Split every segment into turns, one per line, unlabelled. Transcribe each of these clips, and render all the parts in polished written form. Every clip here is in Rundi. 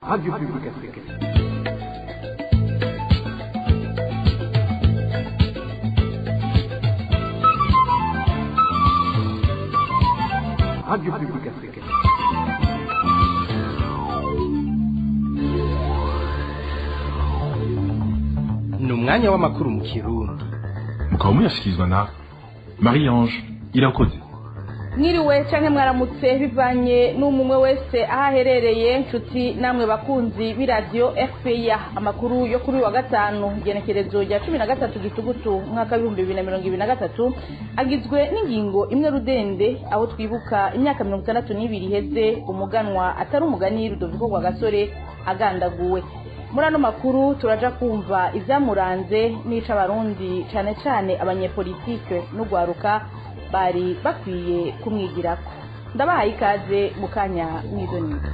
Radio Publique Africaine. Radio Publique Africaine.
Ni umwanya w'amakuru mu Kirundi.
Mukaba muyashyikirizwa na Marie Ange Irakoze.
Mwiriwe canke mwaramutse, bivanye n'umumwe wese aho aherereye. Nshuti namwe bakunzi b'iradiyo RPA, amakuru yo kuri wa gatanu, igenekerezo rya 13 Gitugutu umwaka w'2023, agizwe n'ingingo imwe rudende, aho twibuka imyaka 62 iheze umuganwa atari umugani Rudoviko Rwagasore agandaguwe. Muri ano makuru turaja kumva ivyamuranze n'ico Abarundi, cane cane abanyepolitike n'ugwaruka, bari bakwiye kumwigirako. Ndabahaye ikaze mu kanya mw'idonido.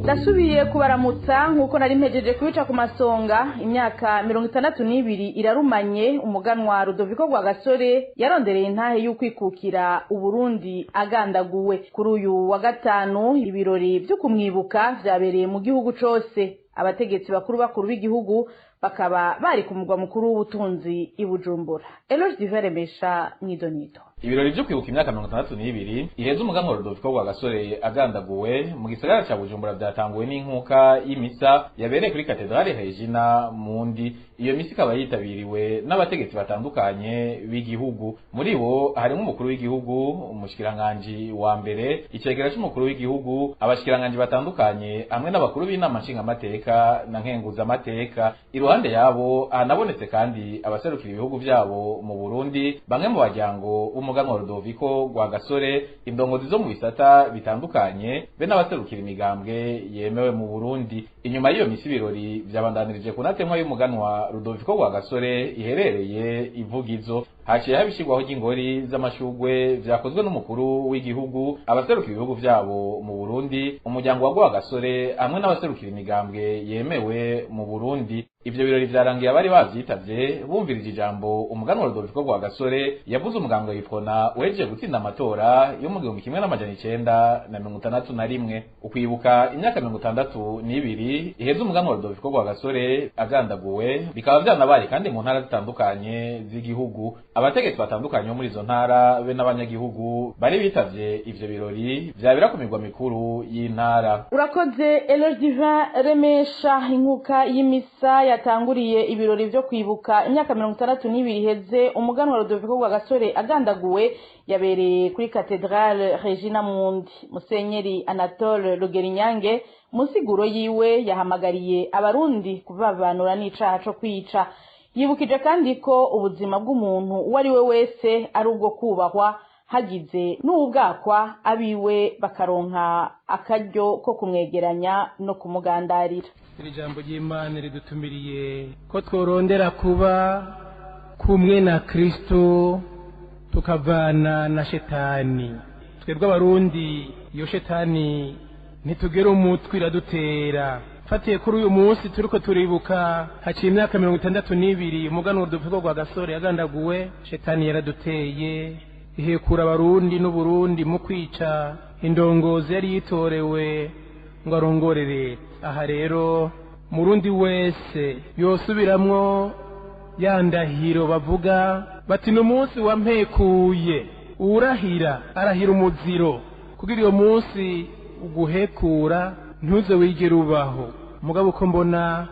Ndasubiye kubaramutsa nk'uko nari mpejeje kubica ku masonga. Imyaka 62 irarumanye umuganwa Rudoviko Rwagasore yarondereye intahe y'ukwikukira Uburundi agandaguwe. Kuri uyu wa gatanu, ibirori vyo kumwibuka vyabereye mu gihugu cose. Abategetsi bakuru bakuru b'igihugu bakaba bari ku mugwa mukuru w'ubutunzi i Bujumbura. Eloge Diveremesha mw'idonito.
Ibirori vyo kwibuka imyaka 62 iheze umuganwa Rudoviko Rwagasore agandaguwe mu gisagara ca Bujumbura vyatanguwe n'inkuka y'imisa yabereye kuri Katedrale Regina Mundi. Iyo misa ikaba yitabiriwe n'abategetsi batandukanye b'igihugu. Muri bo harimwo umukuru w'igihugu, umushikiranganji wa mbere, icegera c'umukuru w'igihugu, abashikiranganji batandukanye, hamwe n'abakuru b'inama nshingamateka na nkenguzamateka. Iruhande yabo hanabonetse kandi abaserukira ibihugu vyabo mu Burundi, bamwe mu baryango umuganwa Rudoviko Rwagasore, indongozi zo mu bisata bitandukanye, be n'abaserukira imigambwe yemewe mu Burundi. Inyuma y'iyo misi, ibirori vyabandanirije ku ntatemwa y'umuganwa Rudoviko Rwagasore iherereye Ivugizo. Haciye habishirwaho ry'ingori z'amashugwe vyakozwe n'umukuru w'igihugu, abaserukira ibihugu vyabo mu Burundi, umuryango wa Rwagasore, hamwe n'abaserukira imigambwe yemewe mu Burundi. Ivyo birori vyarangiye abari bavyitavye bumvirije ijambo umuganwa Rudoviko Rwagasore yavuze, umugambwe w'Iprona uhejeje gutsinda amatora yo mu 1961. Ukwibuka imyaka 62 iheze umuganwa Rudoviko Rwagasore agandaguwe bikaba vyanabaye kandi mu ntara zitandukanye z'igihugu. Abategetsi batandukanye bo muri izo ntara be n'abanyagihugu bari bitavye ivyo birori vyabera ku migwa mikuru y'intara.
Urakoze, Eloge Divin Remesha. Inkuka y'imisa yatanguriye ibirori vyo kwibuka imyaka 62 iheze umuganwa Rudoviko Rwagasore agandaguwe yabereye kuri Katedrale Regina Mundi. Musenyeri Anatole Rugerinyange mu nsiguro yiwe yahamagariye Abarundi kubavanura n'icaha co kwica. Yibukije kandi ko ubuzima bw'umuntu uwo ari we wese ari ubwo kubahwa, hagize n'ubwakwa abiwe bakaronka akaryo ko kumwegeranya no kumugandarira.
Iri jambo ry'Imana ridutumiriye ko tworondera kuba kumwe na Kristo, tukavana na shetani. Twebwe Abarundi, iyo shetani ntitugera umutwe, iradutera. Fatiye kuri uyu munsi turiko turibuka, haciye imyaka 62 umuganwa Rudoviko Rwagasore yagandaguwe, shetani yaraduteye, ihekura Abarundi n'Uburundi mu kwica indongozi yari yitorewe ngo arongore leta. Aha rero Murundi wese yosubiramwo ya ndahiro bavuga bati: "Ni umunsi wampekuye." Urahira arahira umuziro kugira iyo munsi uguhekura ntuze wigere ubaho. Mugabo uko mbona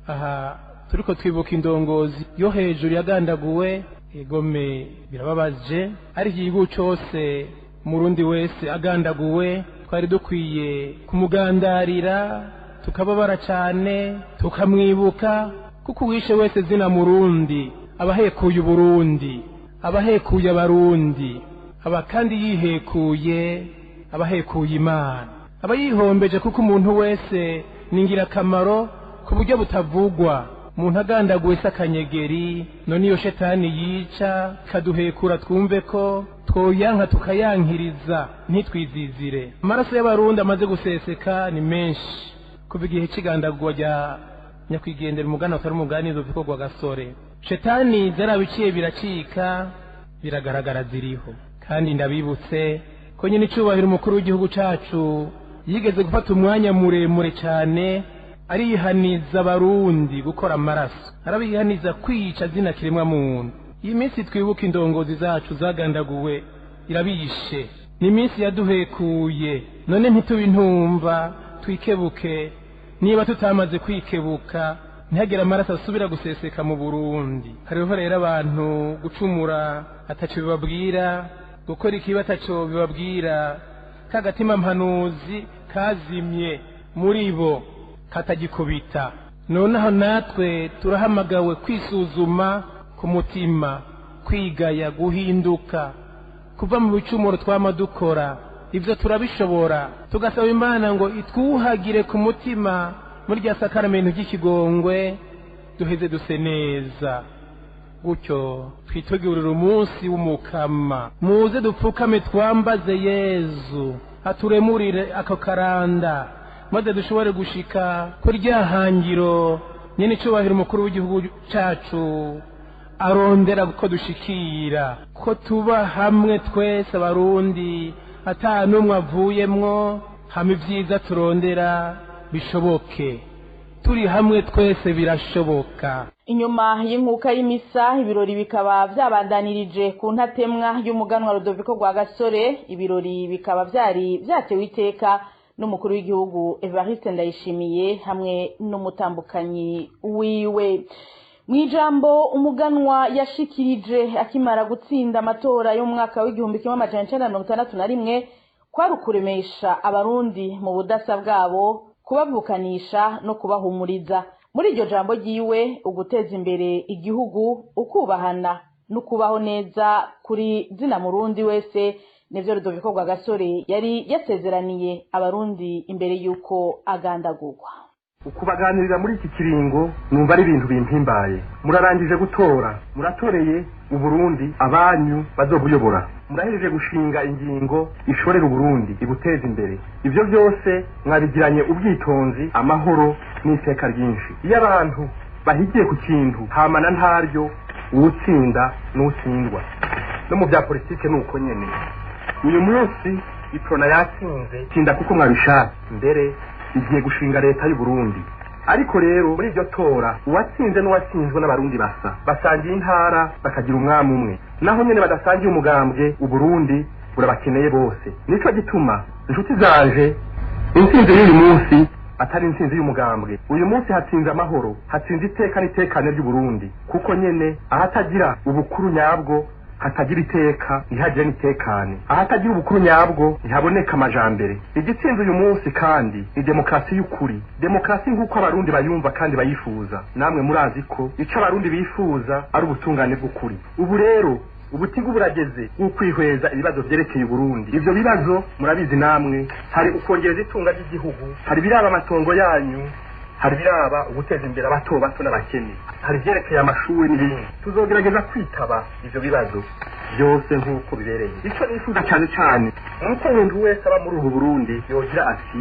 aha turiko twibuka indongozi yo hejuru yagandaguwe, egome birababaje, ariko igihugu cose, Murundi wese agandaguwe twari dukwiye kumugandarira, tukababara cane, tukamwibuka, kuko uwishe wese zina Murundi abahekuye Uburundi, abahekuye Abarundi, aba kandi yihekuye, abahekuye Imana, aba yihombeje, kuko umuntu wese ni ingirakamaro ku buryo butavugwa. Umuntu agandaguwe se akanyegeri. None iyo shetani yica ikaduhekura, twumve ko twoyanka, tukayankiriza, ntitwizizire. Amaraso y'Abarundi amaze guseseka ni menshi kuva igihe c'igandagurwa rya nyakwigendera umugani atari umugani Rudoviko Rwagasore. Shetani zarabiciye biracika, biragaragara ziriho. Kandi ndabibutse ko nyine icubahiro umukuru w'igihugu cacu Yigeze gufata umwanya muremure cyane arihaniza abarundi gukora amaraso, arabihaniza kwica zina kiremwa muntu. Iyi minsi twibuka indongozi zacu zagandaguwe irabishe, ni iminsi yaduhekuye. None ntitubintumva, twikebuke. Niba tutamaze kwikebuka, ntihagire amaraso asubira guseseka mu Burundi. Hariho rero abantu gucumura ataco bibabwira, gukora ikibi ataco bibabwira, kagatima mpanuzi kazimye muri bo katagikubita. Noneho natwe turahamagawe kwisuzuma ku mutima, kwigaya, guhinduka, kuva mu bicumuro twama dukora. Ibyo turabishobora, tugasaba Imana ngo itwuhagire ku mutima muri rya sakaramento ry'ikigongwe, duheze duse neza. Gutyo twitegurire umunsi w'umukama. Muze dupfukame twambaze Yezu aturemurire ako karanda, maze dushobore gushika kuri rya hangiro nyene icubahiro umukuru w'igihugu cacu arondera ko dushikira, ko tuba hamwe twese abarundi ata n'umwe avuyemwo, hama ibyiza turondera bishoboke. Turi hamwe twese birashoboka.
Inyuma y'inkuka y'imisa, ibirori bikaba vyabandanirije ku ntatemwa y'umuganwa Rudoviko Rwagasore. Ibirori bikaba vyari vyatewe iteka n'umukuru w'igihugu Evariste Ndayishimiye hamwe n'umutambukanyi wiwe. Mwijambo umuganwa yashikirije akimara gutsinda amatora y'umwaka w'1961, kwari ukuremesha abarundi mu budasa bwabo, kubavukanisha no kubahumuriza. Muri iryo jambo ryiwe, uguteza imbere igihugu, ukubahana no kubaho neza kuri zina murundi wese, nivyo Rudoviko Rwagasore yari yasezeraniye abarundi imbere y'uko agandagurwa.
Ukubaganirira muri iki kiringo numva ari ibintu bimpimbaye. Murarangije gutora, muratoreye Uburundi abanyu bazobuyobora, murahejeje gushinga ingingo ishorera Uburundi ibuteza imbere. Ivyo byose mwabigiranye ubwitonzi, amahoro n'iteka ryinshi. Iyo abantu bahigiye ku kintu hamana ntaryo, uwutsinda n'utsindwa. No mu bya politike nuko nyene. Uyu munsi Iprona yatsinze, tsinda kuko mwabishatse, mbere igiye gushinga leta y'u Burundi. Ariko rero muri iryo tora uwatsinze n'uwatsinzwe n'abarundi basa, basangiye intara, bakagira umwami umwe. Naho nyene badasangiye umugambwe, Uburundi burabakeneye bose. Nico gituma inshuti zanje, intsinzi y'uyu munsi atari intsinzi y'umugambwe. Uyu munsi hatsinze amahoro, hatsinze iteka n'itekane ry'u Burundi, kuko nyene ahatagira ubukuru nyabwo hatagira iteka, ntihagire n'itekane. Ahatagira ubukuru nyabwo ntihaboneka amajambere. Igitsinze uyu munsi kandi ni demokarasi y'ukuri, demokarasi nk'uko abarundi bayumva kandi bayifuza. Namwe murazi ko ico abarundi bifuza ari ubutungane bw'ukuri. Ubu rero ubutigu burageze ukwihweza ibibazo vyerekeye Burundi. Ivyo bibazo murabizi namwe, hari ukongereza itunga ry'igihugu, hari biraba amatongo yanyu, hari biraba uguteza imbere abato bato n'abakene, hari vyerekeye amashuri n'ibindi. Tuzogerageza kwitaba ivyo bibazo byose nk'uko bibereye. Ico nifuza cyane cyane nuko umuntu wese aba muri ubu Burundi yogira ati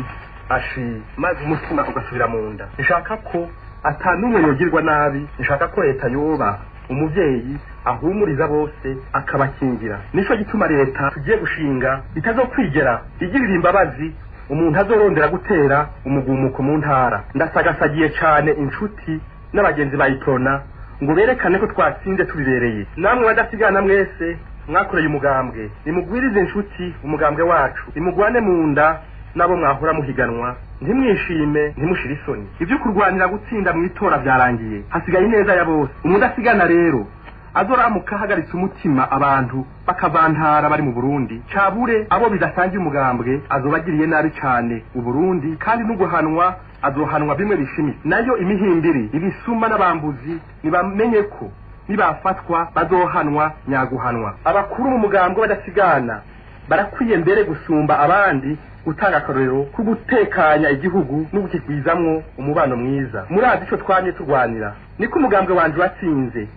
ashi, maze umutima ugasubira mu nda. Nshaka ko atanumwe yogirwa nabi, nshaka ko leta yoba umuvyeyi ahumuriza bose akabakingira. Nico gituma leta tugiye gushinga itazokwigera igirira imbabazi umuntu azorondera gutera umugumuko mu ntara. Ndasagasagiye cane inshuti n'abagenzi ba Iprona ngo berekane ko twatsinze tubibereye. Namwe badasigana mwese mwakoreye umugambwe, nimugwirize inshuti umugambwe wacu, nimugwane mu nda nabo mwahora muhiganwa, ntimwishime, ntimushire isoni. Ivyo kurwanira gutsinda mu itora vyarangiye, hasigaye ineza ya bose. Umudasigana rero azoramuka ahagaritse umutima abantu bakavantara bari mu Burundi, cabure abo bidasangiye umugambwe, azobagiriye nabi cane Uburundi, kandi n'uguhanwa azohanwa bimwe bishimitse. Nayo imihimbiri, ibisuma n'abambuzi nibamenye ko nibafatwa bazohanwa nyaguhanwa. Abakuru mu mugambwe badasigana barakwiye mbere gusumba abandi gutanga akarorero ko gutekanya igihugu no gukigwizamwo umubano mwiza. Murazi ico twamye turwanira, niko umugambwe wanje watsinze,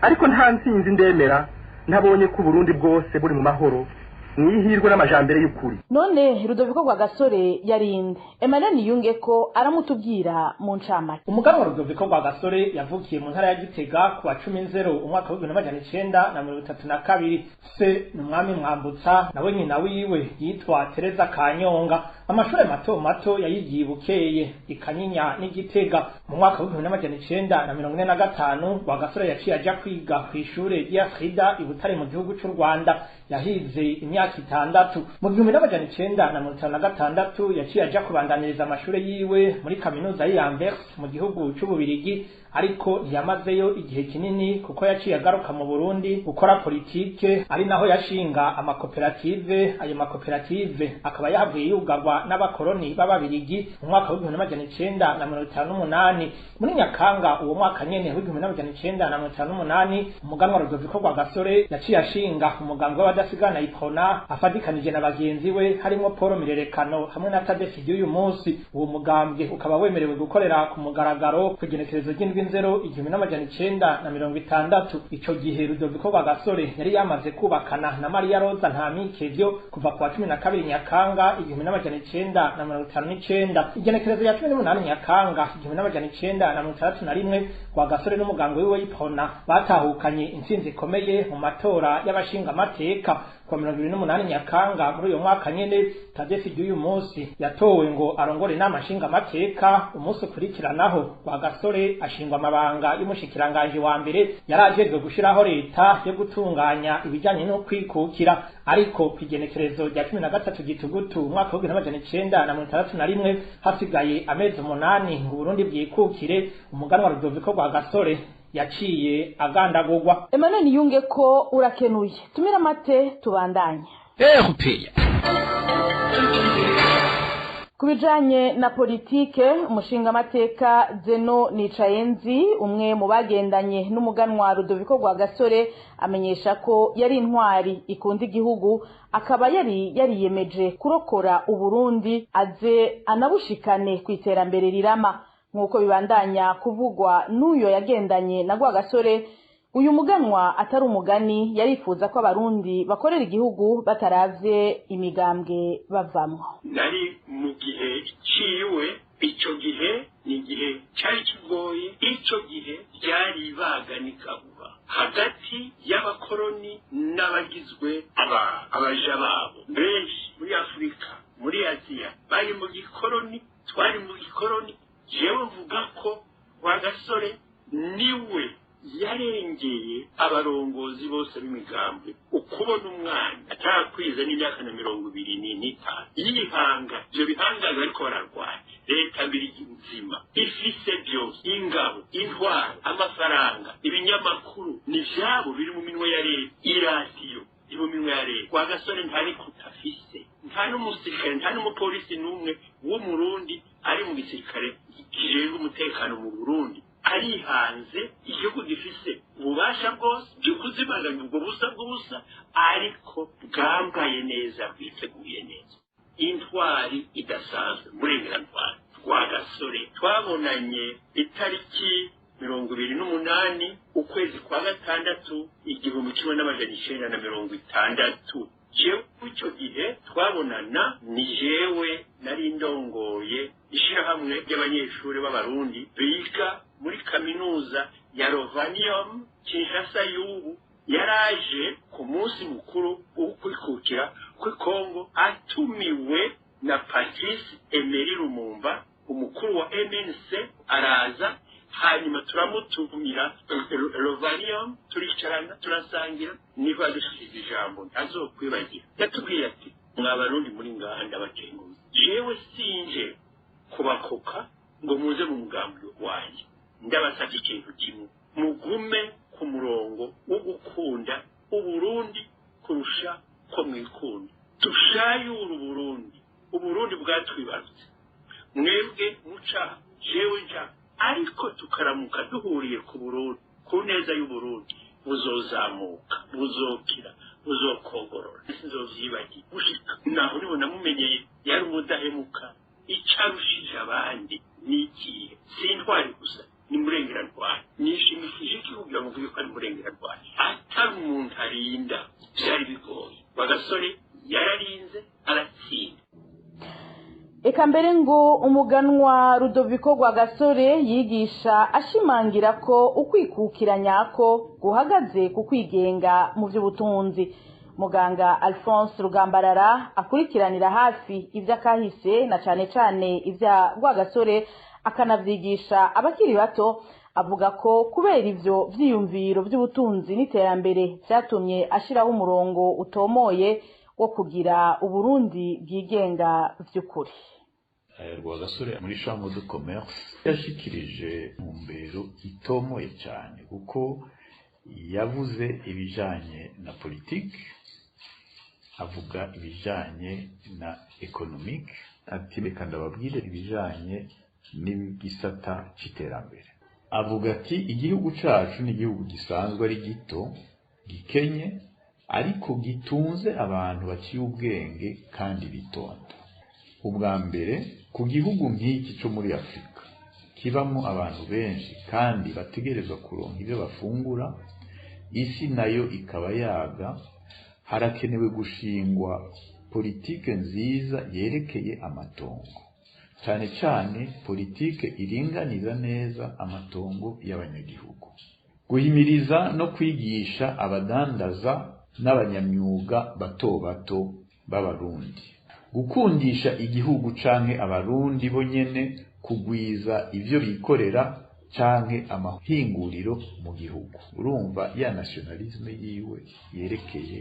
ariko nta ntsinzi ndemera ntabonye ko Burundi bwose buri mu mahoro, mwihirwe n'amajambere y'ukuri.
None Rudoviko Rwagasore yarinde? Emmanuel Niyunge ko aramutubwira mu ncamake.
Umuganwa Rudoviko Rwagasore yavukiye mu ntara ya Gitega ku wa 10 umwaka w'1932. Se ni umwami Mwambutsa, nawe nyina wiwe yitwa Tereza Kanyonga. Amashure mato mato yayigiye Bukeye, Ikanyinya n'Igitega. Mu mwaka w'1945 Rwagasore yaciye aja kwiga kw'ishure ry'Afrida i Butare mu gihugu c'u Rwanda. Yahize imyaka 6. Mu 1956 yaciye aja kubandaniriza amashure yiwe muri kaminuza y'i Anvers mu gihugu c'Ububirigi, ariko ntiyamazeyo igihe kinini kuko yaciye agaruka mu Burundi gukora politike, ari naho yashinga amakoperative. Ayo makoperative akaba yahavuye yugarwa n'abakoroni b'Ababirigi mu mwaka w'1958. Muri Nyakanga uwo mwaka nyene w'1958, umuganwa Rudoviko Rwagasore yaciye ashinga umugambi w'abadasigana Iprona afadikanije na bagenzi we harimwo Paul Mirerekano hamwe na Tadesi y'uyu munsi. Uwo mugambwe ukaba wemerewe gukorera ku mugaragaro ku igenekerezo ry'indwi nzero 1960. Ico gihe Rudoviko Rwagasore yari yamaze kubakana na Maria Roza Ntamikevyo kuva ku wa 12 Nyakanga 1959. Igenekerezo ya 18 Nyakanga 1961, Rwagasore n'umugambwe wiwe Iprona batahukanye intsinzi ikomeye mu matora y'abashinga amateka. Ku wa 28 Nyakanga muri uyo mwaka nyene, Tadesi y'uyu munsi yatowe ngo arongore inama nshinga amateka. Umunsi ukurikiranaho Rwagasore ashingwa amabanga y'umushikiranganji wa mbere, yarajejwe gushiraho leta yo gutunganya ibijanye no kwikukira. Ariko kw'igenekerezo rya 13 Gitugutu umwaka w'1961, hasigaye amezi 8 ngo Burundi bwikukire, umuganwa Rudoviko Rwagasore yaciye agandagurwa.
Emmanuel Niyunge ko urakenuye. Tumira amate tubandanye.
RPA.
Ku bijanye na politike, umushingamateka Zeno Nicayenzi, umwe mu bagendanye n'umuganwa Rudoviko Rwagasore, amenyesha ko yari intwari ikunda igihugu, akaba yari yariyemeje kurokora Uburundi aze anabushikane ku iterambere rirama. Nk'uko bibandanya kuvugwa n'uyo yagendanye na Rwagasore, uyu muganwa atari umugani, yarifuza ko Abarundi bakorera igihugu bataravye imigambwe bavamwo.
Nari mu gihe ciwe, ico gihe ni igihe cari kigoye, ico gihe ryari ibaganikabuba hagati y'abakoroni n'abagizwe abaja babo. Benshi muri Afurika, muri Aziya bari mu gikoroni, twari mu gikoroni. Jewe mvuga ko Rwagasore niwe yarengeye abarongozi bose b'imigambwe. Ukubona umwana atarakwiza n'imyaka na 25 yihanga ivyo bihangaza ariko bararwanya leta mbiri nzima ifise byose, ingabo, intwaro, amafaranga, ibinyamakuru ni vyabo biri mu minwe ya leta, iradiyo iri mu minwe ya leta. Rwagasore ntari kutafise, nta n'umusirikare, nta n'umupolisi n'umwe w'Umurundi ari mu gisirikare kijejwe umutekano mu Burundi. Arihanze igihugu gifise ububasha bwose byo kuzimanganya ubwo busa bw'ubusa, ariko bwambaye neza, bwiteguye neza. Intwari idasanzwe, murengerantwari Rwagasore. Twabonanye itariki 28 ukwezi kwa gatandatu 1960. Jewe icyo gihe twabonana ni jewe nari ndongoye ishirahamwe ry'abanyeshuri b'Abarundi biga muri kaminuza ya Rovanium Kinshasa y'ubu. Yaraje ku munsi mukuru wo kwikukira kuri Kongo atumiwe na Patrice Emery Lumumba, umukuru wa MNC, araza hanyuma turamutumira Rovanium, turicarana turasangira, niho yadushikiriza ijambo ntazokwibagira. Yatubwiye ati: mwa Barundi muri ngaha ndabakenguza, jewe sinje kubakoka ngo muze mu mugambi wanjye, ndabasabye ikintu kimwe, mugume ku murongo wo gukunda Uburundi kurusha ko mwikunda. Tushayure Uburundi, Uburundi bwatwibarutse, mwebwe muca jewe nca, ariko tukaramuka duhuriye ku Burundi, ku neza y'Uburundi, buzozamuka, buzokira, buzokogorora. Sinzovyibagira gushika naho nibo namumenyeye, yari umudahemuka. Icarushije abandi nikiye si intwari gusa, ni murengerantwari. Nishimikije iki kugira ngo mvuge ko ari murengerantwari? Atari umuntu arinda vyari bigoye. Rwagasore yararinze aratsinda.
Eka mbere ngo umuganwa Rudoviko Rwagasore yigisha ashimangira ko ukwikukira nyako guhagaze ku kwigenga mu by'ubutunzi. Muganga Alphonse Rugambarara akurikiranira hafi ivy'akahise na cane cane ivya Rwagasore, akanavyigisha abakiri bato, avuga ko kubera ivyo vyiyumviro vy'ubutunzi n'iterambere vyatumye ashiraho umurongo utomoye wo kugira Uburundi bwigenga vy'ukuri.
Rwagasore muri Chambre de Commerce yashikirije intumbero itomoye cyane, kuko yavuze ibijanye na politike, avuga ibijanye na économique, ati reka ndababwire ibijanye n'igisata c'iterambere. Avuga ati igihugu cacu ni igihugu gisanzwe ari gito, gikenye, ariko gitunze abantu baciye ubwenge kandi bitonda. Ubwa mbere, ku gihugu nk'iki cyo muri Afurika kibamo abantu benshi kandi bategerezwa kuronka ibyo bafungura, isi nayo ikaba yaga, harakenewe gushingwa politike nziza yerekeye amatongo, cyane cyane politike iringaniza neza amatongo y'abanyagihugu, guhimiriza no kwigisha abadandaza n'abanyamyuga bato bato b'Abarundi, gukundisha igihugu canke Abarundi bo nyene kugwiza ivyo bikorera canke amahinguriro mu gihugu. Urumva ya nationalisme yiwe yerekeye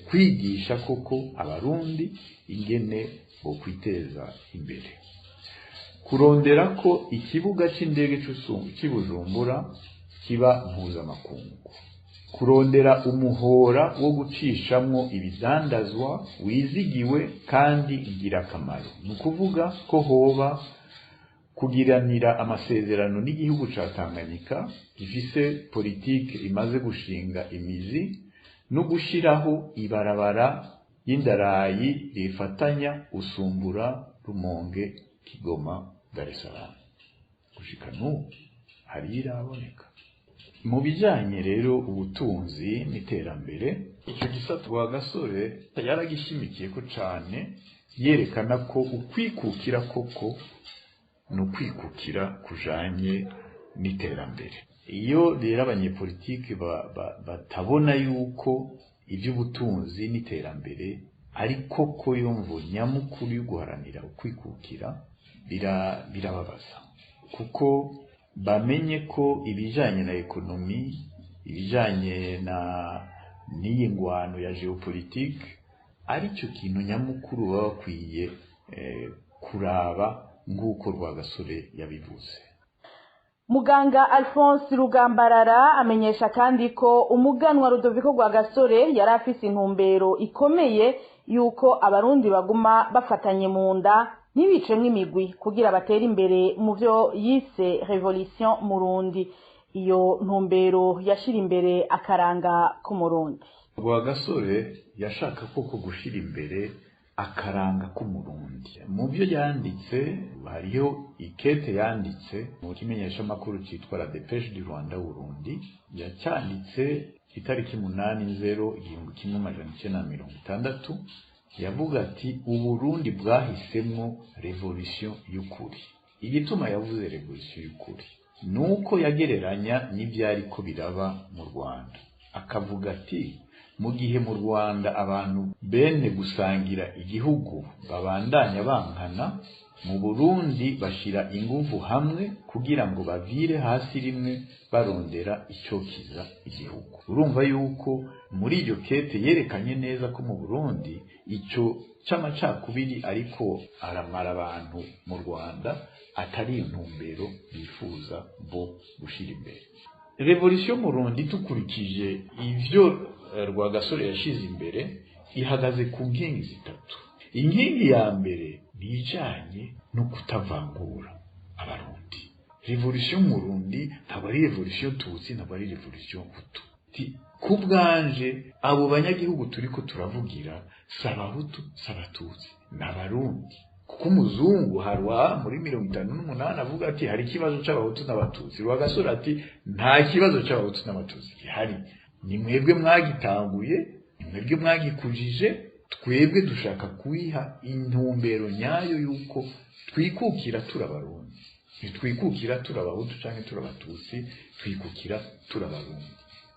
kwigisha koko Abarundi ingene bo kwiteza imbere, kurondera ko ikibuga c'indege c'i Bujumbura kiba mpuzamakungu, kurondera umuhora wo gucishamwo ibidandazwa wizigiwe kandi ingirakamaro, ni ukuvuga ko hoba kugiranira amasezerano n'igihugu ca Tanganyika gifise politike imaze gushinga imizi, no gushiraho ibarabara y'indarayi rifatanya Usumbura, Rumonge, Kigoma, Dar es Salaam. Gushika n'ubu hari iraboneka. Mu bijanye rero ubutunzi n'iterambere, ico gisata Rwagasore yaragishimikiye ko cane, yerekana ko ukwikukira koko ni ukwikukira kujanye n'iterambere. Iyo rero abanyepolitike batabona yuko iby'ubutunzi n'iterambere ari koko yumvo nyamukuru yo guharanira ukwikukira, birababaza, kuko bamenye ko ibijanye na économie, ibijanye na n'iyi ngwano ya géopolitique ari cyo kintu nyamukuru baba bakwiye kuraba, nk'uko Rwagasore yabivuze.
Muganga Alphonse Rugambarara amenyesha kandi ko umuganwa Rudoviko Rwagasore yari afise intumbero ikomeye yuko Abarundi baguma bafatanye mu nda, ntibicemwo imigwi, kugira batere imbere mu vyo yise révolution murundi. Iyo ntumbero yashira imbere akaranga k'Umurundi.
Rwagasore yashaka koko gushira imbere akaranga k'Umurundi. Mu byo yanditse hariho ikete yanditse mu kimenyeshamakuru cyitwa La Dépêche du Rwanda Burundi, yacyanditse itariki 8/0/1960. Yavuga ati Uburundi bwahisemwo révolution y'ukuri. Igituma yavuze révolution y'ukuri nuko yagereranya n'ivyariko biraba mu Rwanda, akavuga ati mu gihe mu Rwanda abantu bene gusangira igihugu babandanya bankana, mu Burundi bashira inguvu hamwe kugira ngo bavire hasi rimwe barondera icokiza igihugu. Urumva yuko muri iryo kete yerekanye neza ko mu Burundi ico c'amacakubiri ariko aramara abantu mu Rwanda atari intumbero bifuza bo gushira imbere. Révolution murundi, tukurikije ivyo Rwagasore yashize imbere, ihagaze ku nkingi zitatu. Inkingi ya mbere ni ijanye no kutavangura Abarundi. Révolution murundi ntabwo ari révolution tutsi, ntabwo ari révolution hutu. Ku bwanje, abo banyagihugu turiko turavugira si Abahutu, si Abatutsi, ni Abarundi, kuko umuzungu harwa muri 58 avuga ati hari ikibazo c'Abahutu n'Abatutsi. Rwagasore ati nta kibazo c'Abahutu n'Abatutsi gihari, ni mwebwe mwagitanguye, ni mwebwe mwagikujije. Twebwe dushaka kuyiha intumbero nyayo yuko twikukira turi Abarundi, ntitwikukira turi Abahutu canke turi Abatutsi, twikukira turi Abarundi.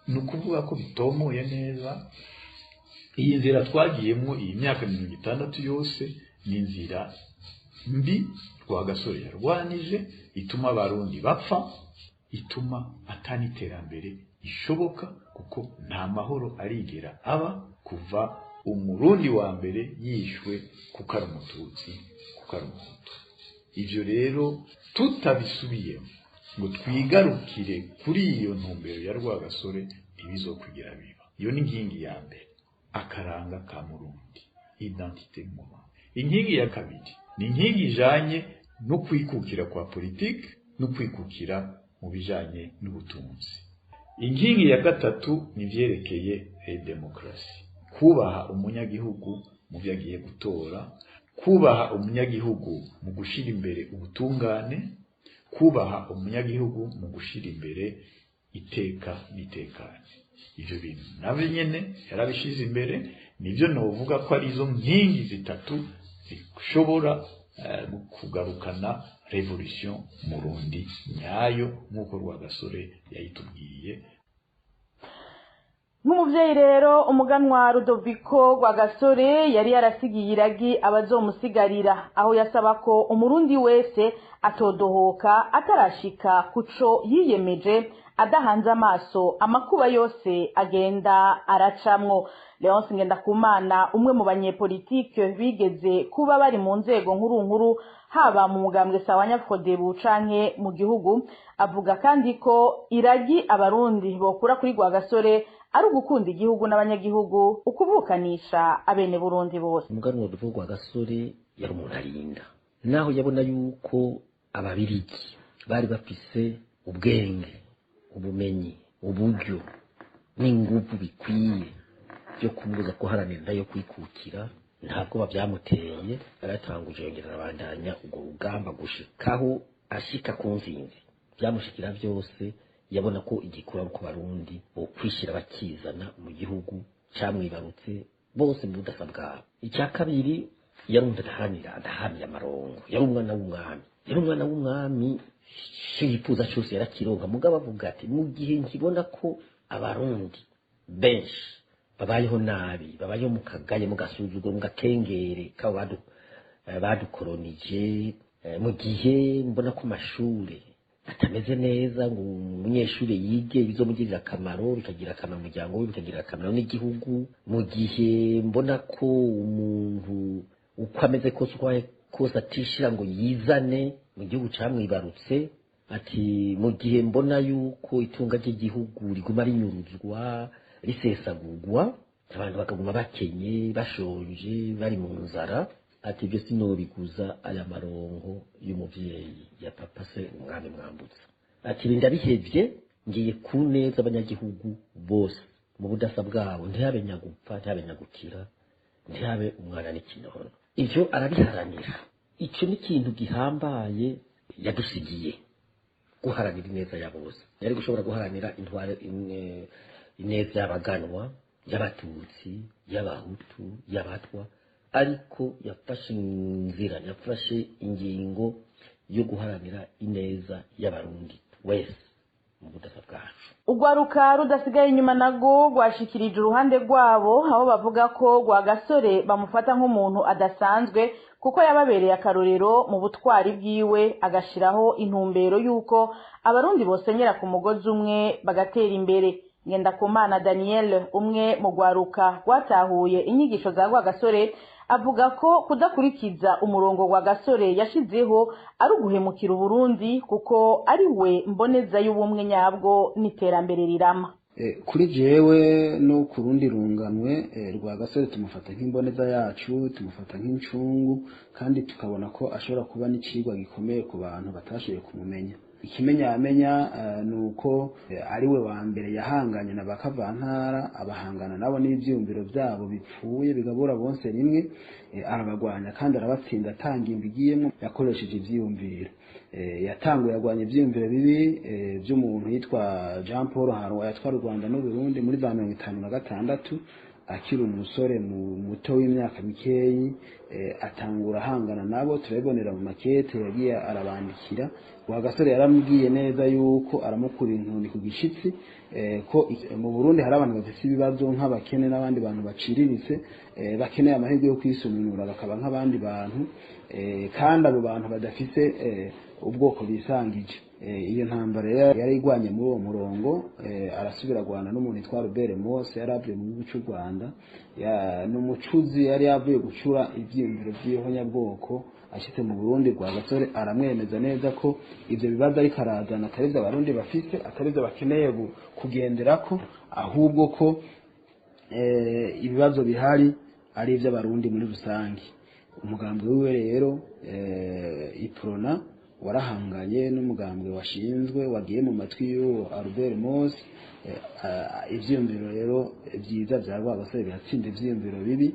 Ni ukuvuga ko bitomoye neza. Iyi nzira twagiyemo iyi myaka 60 yose ni inzira mbi Rwagasore yarwanije, ituma abarundi bapfa, ituma ataniterambere ishoboka, kuko nta mahoro arigera aba kuva umurundi wa mbere yishwe kuko ari umututsi, kuko ari umuhutu. Ivyo rero tutabisubiyemo ngo twigarukire kuri iyo ntumbero ya Rwagasore, ntibizokwigira biba. Iyo ni inkingi ya mbere, akaranga ka murundi, identité murundi. Inkingi ya kabiri ni inkingi ijanye no kwikukira kwa politike no kwikukira mu bijanye n'ubutunzi. Inkingi ya gatatu ni vyerekeye demokrasi, kubaha umunyagihugu mu vyo agiye gutora, kubaha umunyagihugu mu gushira imbere ubutungane, kubaha umunyagihugu mu gushira imbere iteka n'itekane. Ivyo bintu navyo nyene yarabishize imbere, nivyo novuga ko ari izo nkingi zitatu zishobora kugarukana revolution murundi nyayo nk'uko Rwagasore yayitubwiye.
Nk'umuvyeyi rero, umuganwa Rudoviko Rwagasore yari yarasigiye iragi abazomusigarira, aho yasaba ko umurundi wese atodohoka atarashika kuco yiyemeje, adahanze amaso amakuba yose agenda aracamwo. Leonce Ngendakumana, umwe mu banyepolitike bigeze kuba bari mu nzego nkuru nkuru haba mu mugambwe Sawanya Frodebu canke mu gihugu, avuga kandi ko iragi abarundi bokura kuri Rwagasore ari ugukunda igihugu n'abanyagihugu, ukuvukanisha abene Burundi bose.
Umuganwa Rudoviko Rwagasore yari umuntu arinda, naho yabona yuko ababirigi bari bafise ubwenge, ubumenyi, uburyo n'inguvu bikwiye byo kumubuza guharanira yo kwikukira, ntabwo babyamuteye. Yaratanguje yongera arabandanya ubwo rugamba gushikaho ashika ku nzinzi. Byamushikira byose, yabona ko igikura ku barundi bo kwishira bakizana mu gihugu camwibarutse bose mu budasa bwabo. Icya kabiri, yarumva adaharanira, adahamya amarongo. Yari umwana w'umwami, yari umwana w'umwami, yifuza cyose yarakironka. Mugabo avuga ati mu gihe nkibona ko abarundi benshi babayeho nabi, babayeho mu kagaye, mu gasuzuguro, mu gakengere kabo badukoronije, mu gihe mbona ko amashure atameze neza ngo umunyeshuri yige bizomugirira akamaro, bikagira akamaro umuryango we, bikagira akamaro n'igihugu, mu gihe mbona ko umuntu uko ameze kose, uko kose atishira ngo yizane mu gihugu camwibarutse, ati mu gihe mbona yuko itunga ry'igihugu riguma rinyuruzwa, risesagurwa, abantu bakaguma bakenye, bashonje, bari mu nzara, ati ibyo sinobiguza aya marongo y'umuvyeyi ya papa se umwami Mwambutsa. Ati ibi ndabihevye, ngiye ku neza abanyagihugu bose mu budasa bwabo, ntihabe nyagupfa, ntihabe nyagukira, ntihabe umwana n'ikinono. Ivyo arabiharanira. Ico ni ikintu gihambaye yadusigiye, guharanira ineza ya bose. Yari gushobora guharanira intwaro ineza y'abaganwa, y'abatutsi, y'abahutu, y'abatwa, ariko yafashe inzira, yafashe ingingo yo guharanira ineza y'abarundi wese mu budasa bwacu.
Urwaruka rudasigaye inyuma nago rwashikirije uruhande rwabo, aho bavuga ko Rwagasore bamufata nk'umuntu adasanzwe kuko yababereye akarorero mu butwari bwiwe, agashiraho intumbero y'uko abarundi bosenyera ku mugozi umwe bagatera imbere. Ngendakumana Daniel, umwe mu rwaruka rwatahuye inyigisho za Rwagasore, avuga ko kudakurikiza umurongo Rwagasore yashizeho ari uguhemukira Uburundi, kuko ari we mboneza y'ubumwe nyabwo n'iterambere rirama.
Kuri jewe no ku rundi runganwe, Rwagasore tumufata nk'imboneza yacu, tumufata nk'incungu, kandi tukabona ko ashobora kuba n'icigwa gikomeye ku bantu batashoboye kumumenya. Ikimenyamenya ni uko ari we wa mbere yahanganye na bakavantara, abahangana nabo n'ivyiyumviro vyabo bipfuye bigabura bonse rimwe, arabagwanya kandi arabatsinda, atanga igiyemo yakoresheje ivyiyumviro. Yatanguye agwanya ivyiyumviro bibi vy'umuntu yitwa Jean Paul Harwa yatwara u Rwanda n'Uburundi muri za 56, akiri umusore muto w'imyaka mikeyi. Atangura ahangana nabo, turabibonera mu makete yagiye arabandikira. Rwagasore yaramubwiye neza yuko aramukura inkoni ku gishitsi, ko mu Burundi hari abantu bafite ibibazo nk'abakene n'abandi bantu baciriritse, bakeneye amahirwe yo kwisununura bakaba nk'abandi bantu, kandi abo bantu badafise ubwoko bisangije. Iyo ntambara yari igwanye muri uwo murongo. Arasubira agwana n'umuntu yitwa Robert Mose, yari avuye mu gihugu cy'u Rwanda, ni umucuzi yari yavuye gucura ivyiyumviro vy'ihonyabwoko. Ashitse mu Burundi, Rwagasore aramwemeza neza ko ivyo bibazo ariko arazana atari ivyo Abarundi bafise, atari ivyo bakeneye kugenderako, ahubwo ko ibibazo bihari ari ivy'Abarundi muri rusange. Umugambi wiwe rero Iprona warahanganye n'umugambwe washinzwe wagiye mu matwi y'uwo Albert Mose. Ivyiyumviro rero vyiza vya Rwagasore biratsinda ivyiyumviro bibi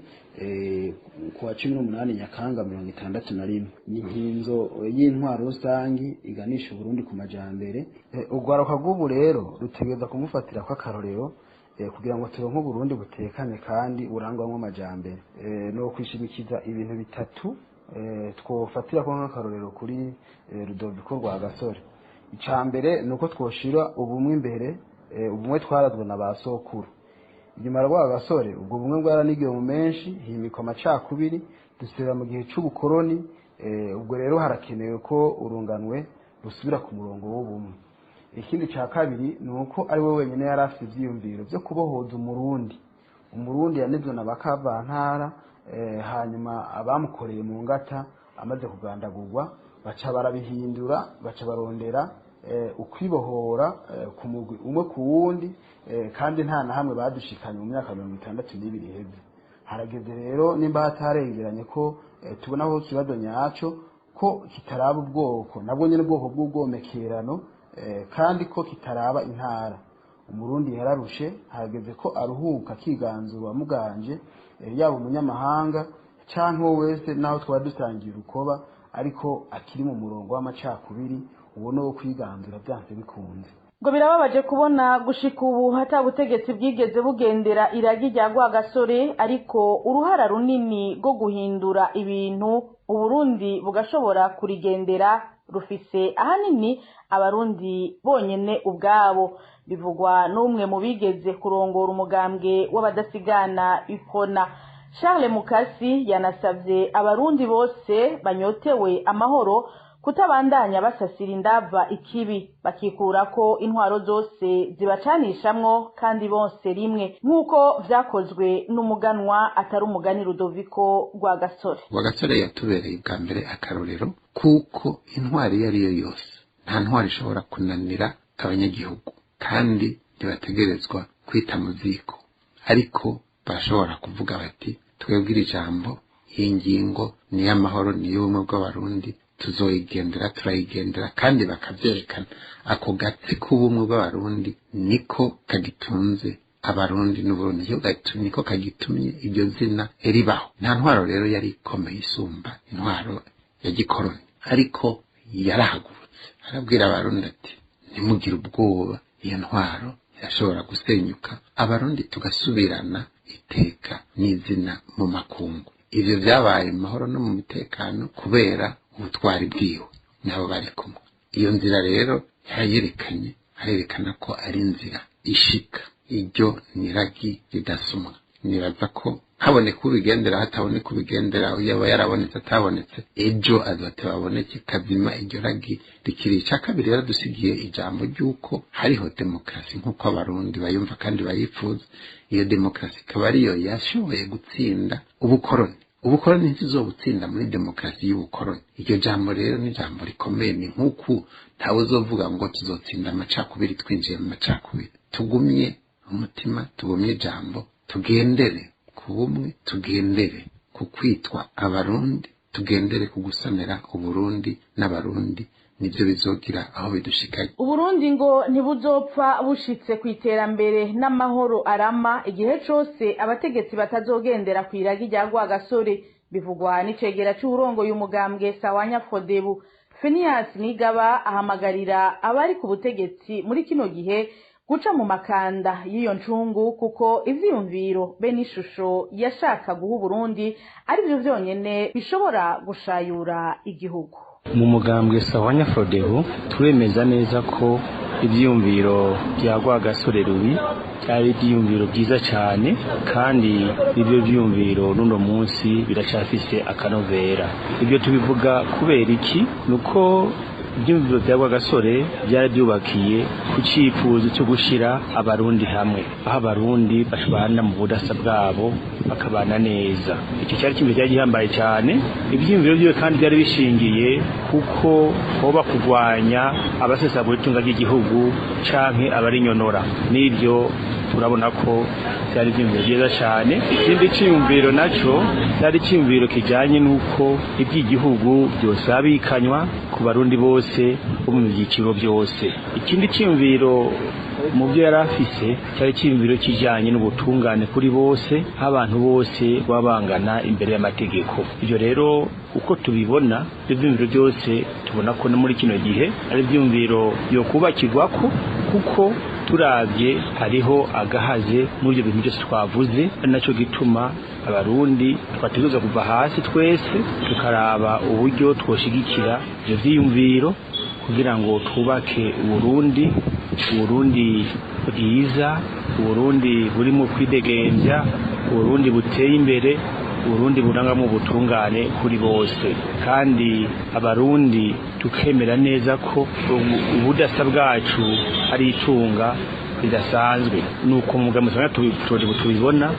ku wa 18 Nyakanga 61. Ni inkinzo y'intwaro rusangi iganisha Uburundi ku majambere. Urwaruka rw'ubu rero rutegereza kumufatira kw'akarorero kugira ngo turonke Uburundi butekanye kandi burangwamwo amajambere. No kwishimikiza ibintu bitatu twofatira ko nk'akarorero kuri Rudoviko Rwagasore. Ica mbere ni uko twoshira ubumwe imbere, ubumwe twarazwe na ba sokuru. Inyuma ya Rwagasore ubwo bumwe bwaranigiwe mu menshi, himikwa amacakubiri, dusubira mu gihe c'ubukoroni. Ubwo rero harakenewe ko urunganwe rusubira ku murongo w'ubumwe. Ikindi ca kabiri ni uko ari we wenyine yari afite ivyiyumviro vyo kubohoza Umurundi. Umurundi yanizwe na bakavantara, hanyuma abamukoreye mu ngata amaze kugandagurwa baca barabihindura, baca barondera ukwibohora ku mugwi umwe ku wundi, kandi nta na hamwe badushikanye mu myaka 62 iheze. Harageze rero nimba hatarengeranye ko tubona aho ikibazo nyaco ko kitaraba ubwoko, nabwo nyene ubwoko bw'ubwomekerano, kandi ko kitaraba intara. Umurundi yararushe, harageze ko aruhuka akiganzura uwamuganje, yaba umunyamahanga canke uwo wese naho twaba dusangiye urukoba, ariko akiri mu murongo w'amacakubiri, uwo ni uwo kwiganzura byanse bikunze.
Ngo birababaje kubona gushika ubu hata butegetsi bwigeze bugendera iragi rya Rwagasore, ariko uruhara runini rwo guhindura ibintu Uburundi bugashobora kurigendera rufise ahanini Abarundi bonyene ubwabo, bivugwa n'umwe mu bigeze kurongora umugambwe w'abadasigana Ipona. Charles Mukasi yanasavye Abarundi bose banyotewe amahoro kutabandanya basasira indava ikibi, bakikurako intwaro zose zibacanishamwo kandi bonse rimwe, nk'uko vyakozwe n'umuganwa atari umugani Rudoviko Rwagasore.
Rwagasore yatubereye bwa mbere akarorero, kuko intwari iyo ariyo yose, nta ntwari ishobora kunanira abanyagihugu, kandi ntibategerezwa kwita mu ziko, ariko bashobora kuvuga bati twebwe iri jambo, iyi ngingo ni iy'amahoro, ni iy'ubumwe bw'Abarundi, tuzoyigendera, turayigendera, kandi bakavyerekana. Ako gatsi k'ubumwe bw'Abarundi niko kagitunze Abarundi n'Uburundi, niko kagitumye iryo zina ribaho. Nta ntwaro rero yari ikomeye isumba intwaro ya gikoroni, ariko yarahagurutse arabwira Abarundi ati ntimugire ubwoba, iyo ntwaro irashobora gusenyuka, Abarundi tugasubirana iteka n'izina mu makungu. Ivyo vyabaye mu mahoro no mu mutekano kubera ubutwari bwiwe nabo bari kumwe. Iyo nzira rero yarayerekanye, arerekana ko ari inzira ishika, iryo niragi ridasumwa. Nibaza ko haboneka ubigendera, hataboneka ubigendera, yaba yarabonetse atabonetse, ejo azote baboneke kazima iryo ragi rikiri. Ica kabiri yaradusigiye ijambo ry'uko hariho demokarasi nk'uko Abarundi bayumva kandi bayifuza. Iyo demokarasi ikaba ariyo yashoboye gutsinda ubukoroni. Ubukoroni ntituzobutsinda muri demokarasi y'ubukoroni. Iryo jambo rero ni ijambo rikomeye, ni nk'uku ntawe uzovuga ngo tuzotsinda amacakubiri twinjiye mu macakubiri. Tugumye umutima, tugumye ijambo, tugendere ku bumwe, tugendere ku kwitwa Abarundi, tugendere ku gusanira Uburundi n'Abarundi, nivyo bizogira aho bidushikanye.
Uburundi ngo ntibuzopfa bushitse ku iterambere n'amahoro arama igihe cose abategetsi batazogendera kw'iragi rya Rwagasore, bivugwa n'icegera c'uwurongoye umugambwe Sawanya Frodebu. Phineas Nigaba ahamagarira abari ku butegetsi muri kino gihe guca mu makanda y'iyo ncungu, kuko ivyiyumviro be n'ishusho yashaka guha Burundi ari byo vyonyene bishobora gushayura igihugu.
Mu mugambwe Sahwanya Frodebu turemeza neza ko ivyiyumviro bya Rwagasore Louis byari ivyiyumviro byiza cyane, kandi ibyo vyiyumviro n'uno munsi biracafise akanovera. Ibyo tubivuga kubera iki? Nuko ivyiyumviro bya Rwagasore byari byubakiye ku cyifuzo cyo gushira abarundi hamwe, aho abarundi bashobana mu budasa bwabo bakabana neza. Icyo cyari kimwe cyari gihambaye cyane. Ivyiyumviro byiwe kandi byari bishingiye kuko hoba kurwanya abasesagura itunga ry'igihugu canke abarinyonora. N'ibyo turabona ko byari ivyiyumviro byiza cyane. Ikindi ciyumviro naco cyari ciyumviro kijanye n'uko iby'igihugu byose abikanywa ku barundi bose bo mu byiciro byose. Ikindi ciyumviro mu byo yari afise cyari ciyumviro kijanye n'ubutungane kuri bose, abantu bose babangana imbere y'amategeko. Ibyo rero uko tubibona, ibyo vyiyumviro byose tubona ko no muri kino gihe ari ivyiyumviro byo kubakirwako, kuko turavye hariho agahaze muri ibyo bintu byose twavuze. Ari naco gituma abarundi twategerezwa kuva hasi twese tukaraba uburyo twoshigikira ivyo vyiyumviro kugira ngo twubake Uburundi, Uburundi bwiza, Uburundi burimo kwidegembya, Uburundi buteye imbere, Uburundi burangamo ubutungane kuri bose. Kandi abarundi tukemera neza ko ubudasa bwacu ari itunga ridasanzwe. Nuko umugambi tubibona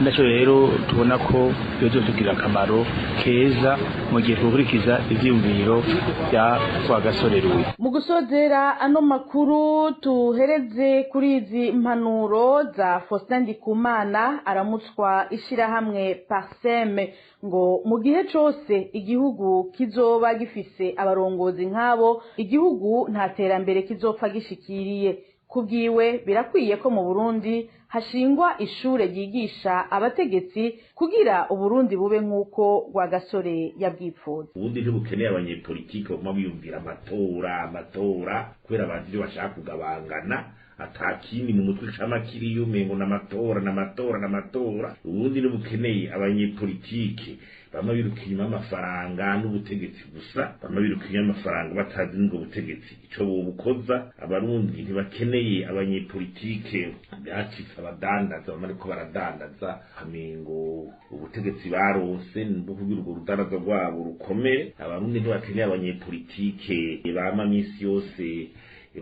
nacyo rero tubona ko bizotugira akamaro keza mu gihe twukurikiza ivyiyumviro bya Rwagasore Louis.
Mu gusozera ano makuru tuhereze kuri izi mpanuro za Faustin Ndikumana aramutswa ishirahamwe Parseme, ngo mu gihe cose igihugu kizoba gifise abarongozi nk'abo, igihugu nta terambere kizopfa gishikiriye. Kubwiwe birakwiye ko mu Burundi hashingwa ishure ryigisha abategetsi kugira Uburundi bube nk'uko Rwagasore yabwipfuza.
Ubundi ntibukeneye abanyepolitike baguma biyumvira amatora amatora, kubera bazi ibyo bashaka kugabangana, atakindi mu mutwe cama kiriyo umengo n'amatora n'amatora n'amatora. Ubundi ntibukeneye abanyepolitike bama biruka inyuma y'amafaranga n'ubutegetsi gusa, bama biruka inyuma y'amafaranga batazi n'ubwo butegetsi ico bobukoza. Abarundi ntibakeneye abanyepolitike bacitse abadandaza, bama ariko baradandaza kamengo ubutegetsi baronse nibwo kugira urwo rudandaza rwabo rukomere. Abarundi ntibakeneye abanyepolitike bama misi yose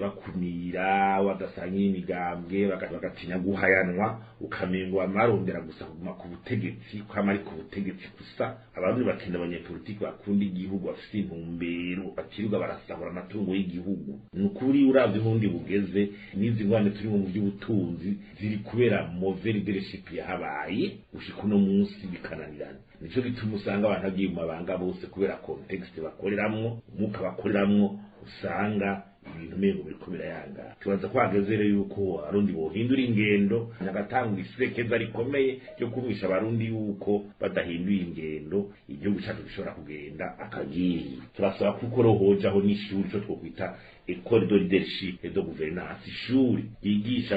bakumira badasangira imigambwe, bagatinya guhayanwa, ukamengo amarondera gusa kuguma ku butegetsi, kwama ari ku butegetsi gusa. Abarundi bakeneye abanyepolitiki bakunda igihugu, bafise intumbero, batirirwa barasahura amatungo y'igihugu. Ni ukuri uravye ubundi bugeze n'izi ngorane turimo mu by'ubutunzi ziri kubera mauvais leadership yahabaye gushika uno munsi bikananirana. Nico gituma usanga abantu bagiye mu mabanga bose kubera context bakoreramwo, umwuka bakoreramwo, usanga ibintu mengo biriko birayanga. Tubaza ko hageze rero yuko abarundi bohindura ingendo, agatanga isekeza rikomeye ryo kumvisha abarundi yuko badahinduye ingendo igihugu cyacu gishobora kugenda akagiye. Turasaba kuko rohojaho n'ishuri cyo twokwita école de leadership et de gouvernance, ishuri ryigisha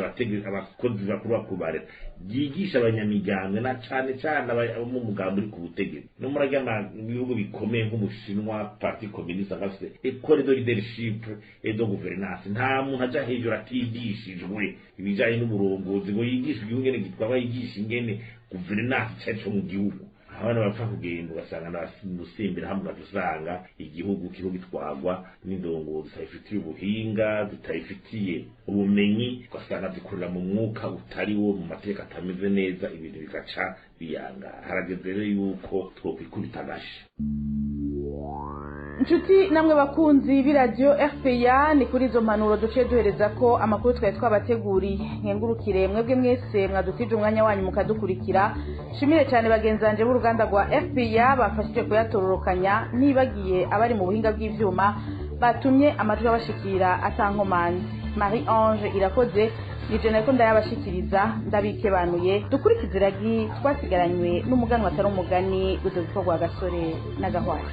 abakozi bakuru bakuru ba leta, ryigisha abanyamigambwe na cane cane abo mu mugambi uri ku butegetsi. No muri bihugu bikomeye nk'Ubushinwa, parti communiste bafise école de leadership et de gouvernance. Nta muntu aja hejuru atigishijwe ibijanye n'uburongozi ngo yigishwe ingene gitwaba, yigisha ingene gouvernance icaco mu gihugu. Abana bapfa kugenda ugasanga n'abasimbira hamwe, ugasanga igihugu kiriho gitwagwa n'indongozi zitayifitiye ubuhinga, zitayifitiye ubumenyi, ugasanga zikorera mu mwuka utari wo, mu mateka atameze neza, ibintu bigaca biyanga. Harageze rero yuko twokwikubita agashi.
Nshuti namwe bakunzi b'iradiyo RPA, ni kuri izo mpanuro duciye duhereza ko amakuru twari twabateguriye. Nkengurukire mwebwe mwese mwadutije umwanya wanyu mukadukurikira. Shimire cyane bagenzi banje b'uruganda rwa RPA bafashije kuyatororokanya, nibagiye abari mu buhinga bw'ivyuma batumye amajwi abashikira atankomanzi. Marie Ange Irakoze nije nariko ndayabashikiriza, ndabikebanuye. Dukurikize iragi twasigaranywe n'umuganwa atari umugani Rudoviko Rwagasore n'Agahwana.